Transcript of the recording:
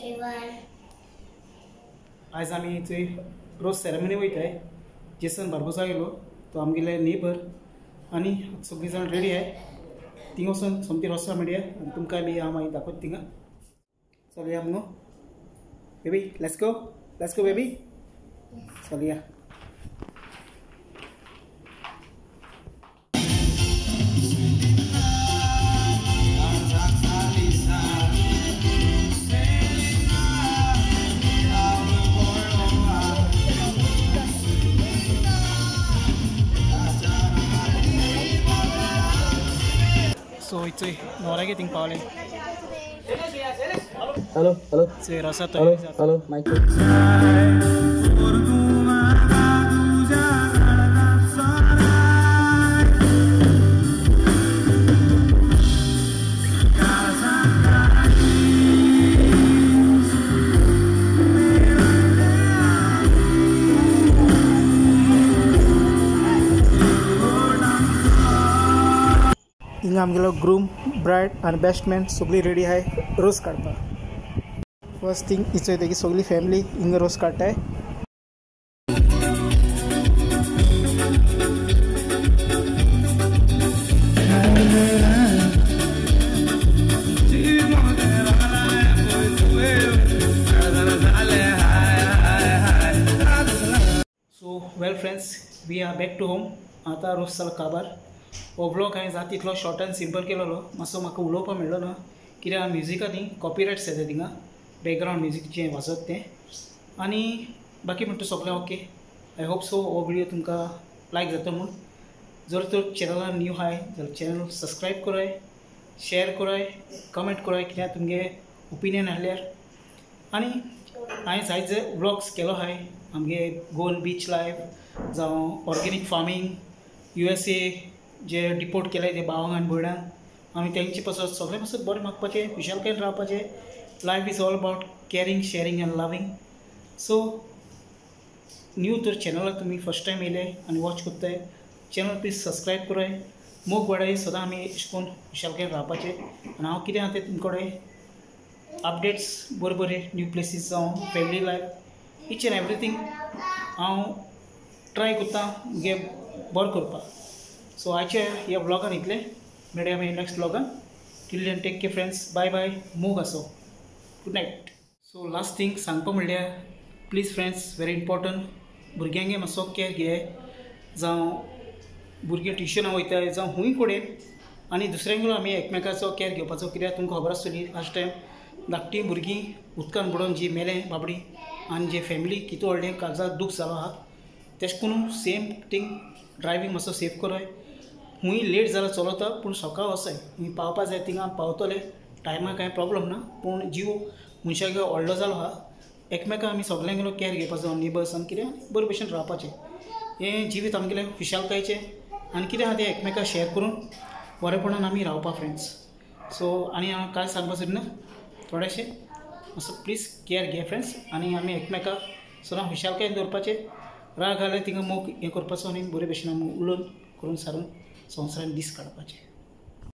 Everyone. आयज आमी थंय रोज सेरेमनी वयताय. जेसन बार्बोसा गेलो तो आमगेले नेबर आनी सगळीं जाण रेडी आहाय. थिंगा वचून सोमती रोसा मेळया आनी तुमकां बी हांव मागीर दाखयता थिंगा. चलया मुगो baby, let's go, let's go baby, चलया. सो इथंय नवऱ्यागे थिंग पावले. हॅलो हॅलो रसा हॅलो हॅलो मायक. हिंगा आमगेलो ग्रूम, ब्रायड आनी बेस्ट मॅन सगळी रेडी आहाय रोस काडपाक. फर्स्ट थिंग इचोयता की सगळी फॅमिली हिंगा रोस काडटाय. So well friends, we are back to home. आतां रोस जालो काबार. हो व्लॉग हांवें जाता तितलो शॉर्ट आनी सिंपल केलेलो. मातसो म्हाका उलोवपाक मेळ्ळो ना कित्याक म्युजिका ती कॉपिरायट्स येता थिंगा, बॅकग्रावंड म्युजीक जें वाजत तें. आनी बाकी म्हणटा सगळें ओके. I hope so हो व्हिडियो तुमकां लायक जाता म्हूण. जर तर चॅनलार न्यू आहाय जाल्यार चॅनल सबस्क्रायब कराय, शेअर कराय, कमेंट कराय कित्याक तुमगे ओपिनियन आहल्यार. आनी हांवें जायते व्लॉग्स केलो आहाय आमगे गोवन बीच लायफ जावं ऑर्गेनीक फार्मींग, USA जे डिपोर्ट केले ते भावांक आनी भयणांक, आमी तेंचे पासत सगळें पासत बरें मागपाचें, खुशालकायेन रावपाचें. Life is all about caring, sharing and loving. So new तर चॅनलाक तुमी फर्स्ट टायम येयले आनी वॉच करताय, चॅनल प्लीज सबस्क्रायब कराय. मोग वाडाय, सदां आमी अशें करून खुशालकायेन रावपाचें. आनी हांव कितें आहा तें तुमचे कडेन अपडेट्स बरे बरे न्यू प्लेसीस जावं family life, each and everything हांव ट्राय करता मुगे बरें करपाक. सो आयच्या ह्या व्लॉगान इतलें. मेळया मागीर next व्लॉगान. Till then take care friends, bye bye. मोग आसो, good night. So last thing सांगपा म्हणल्यार प्लीज फ्रेंड्स, व्हेरी इम्पॉर्टंट, भुरग्यांगे मातसो केअर घेय. जावं भुरगीं ट्युशनाक वयताय जावं खूंय कडेन आनी दुसऱ्यांगेलो आमी एकमेकाचो केअर घेवपाचो. कित्याक तुमकां खबर आसतली लास्ट टायम धाकटीं भुरगीं उदकान बुडोवन जी मेलें बाबडी आनी जे फॅमिली कितू व्हडलें काळजाक दूख जालो आहा. तेश करून सेम थींग ड्रायवींग मातसो सेफ कराय. खूंय लेट जाल्यार चलता पूण सकाळ वचाय, खूंय पावपा जाय थिंगा पावतले टायमार, कांय प्रॉब्लम ना. पूण जीव मनशाक व्हडलो जालो आहा, एकमेकां आमी सगल्यांगेलो केअर घेवपाचो, नेबर्स आनी कितें बरे भशेन रावपाचें. हें जिवीत आमगेलें खुशालकायेचें आनी कितें आहा तें एकमेकां शेअर करून बरेपणान आमी रावपा फ्रेंड्स. सो आनी हांव कांय सांगपा सोदिना थोडेशें, मातसो प्लीज केअर घे फ्रेंड्स. आनी आमी एकमेकां सदां खुशालकायेन दवरपाचें. राग आल्यार थिंगा मोग हें करपाचो आनी बरे भशेन आमी उलोवन करून सारून संवसारान दीस काडपाचे.